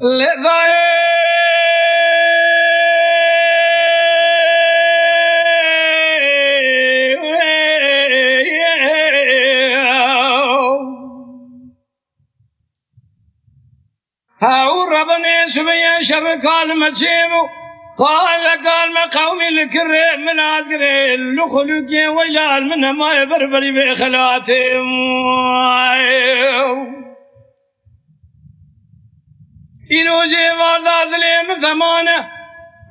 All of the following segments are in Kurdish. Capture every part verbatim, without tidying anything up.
Lê dayê Hew rebinê sibiyê şev kalime çê bû. Qale kalme qewmî li kirê min azgirê li xulûkê weylal min nemaye berberî vê xelatê. Îro jê varda dilê min zemane.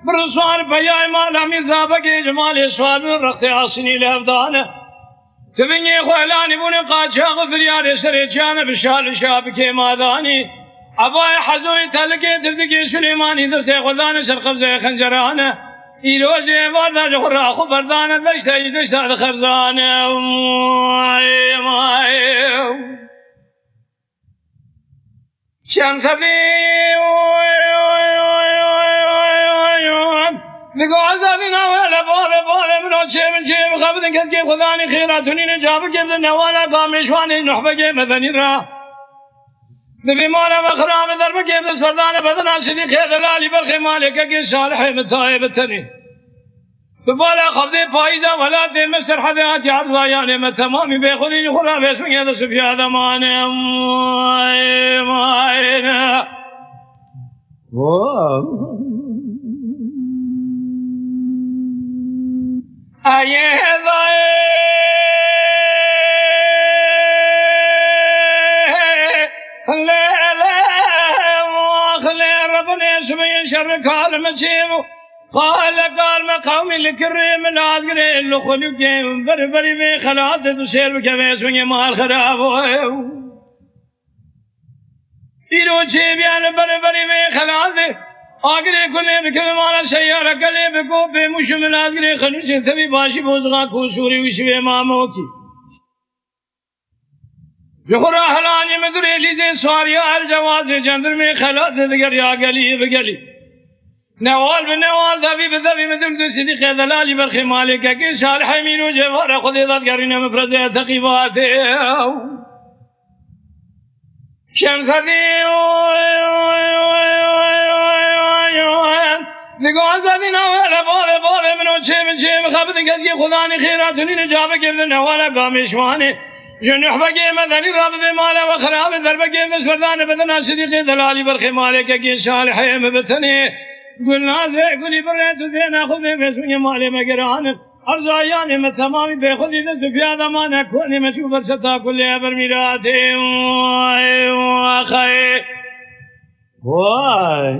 Bi riswan peyayê mala Mîrza Begê ji malê Suad bin Rextê Asînî li hev dane. Tivingê xwe helanî bûne qaçax û firyarê serê çiyane bi şal û şa bi kêma danî. Ebayê Hezoyê telikê tivdikê Silêmanî destê xwe dane ser qebzeyê xencerane. Îro jê vada ji xwe ra xwe berdane deşta yî deşta dixerzane. May, may. Şemsedî Digo Ezadî navê le bavê bavê min o çê min çê min xebidin keskê xwedanî xêra tunîne cabikê bidin newala gamêşwanê nuhbegê medenî ra. Dibî mala me xirabê derbikê destberdane bedena Sidîqê delalî berxê malê kekê Salihê min tayê bi tenê. Bi bala xebdê payîza welatê me serhedê hatiye erzayanê me temamî bêxwedî ji xwe ra vêsmingê de sifya demane. May, may ne. Ayê dayê. Lê, lê, wax lê rebinê sibiyê şerri kalime çê bû. Qale kar me qewmî li kirê min azgirê li xulûkê berberî vê xelatê tu sêr bike vê swingê mal xerabo. Îro çêbiya li berberî vê xelatê agirê kulê bike bi mala seyareke lê bi kopê mûşû min azgirê xenûsê tevî başî bozga kûsûrî wî şivê mamokî. Ji xwe ra helanî midirê lîzê swariya el cewazê cendirmê xelatê digeriya gelî bi gelî. Newal bi newal, devî bi devî midir du Sidîqê delalî berxê malê kekê Salihê Mîro cevara Xwedê da digerîne mifrezê teqîbatê. Şemsedî Digo Ezadî navê le bavê bavê min o çê min çê min xebidin keskê xudanî xêra tunîne cabikê bidin newala gamêşwanê. Ji nuhbegê medenî ra bibê mala we xirabê derbekê destberdane bedena Sidîqê delalî berxê malê kekê Salihê min bi tenê. Gulnazê gulî birê tu zêna xwe bê vêsûngê malê me geranin. Erzayanê me temamî bêxwedî dest û piya de mane konê me çû ber seta kulê eber mîratê. Axayê. Vay.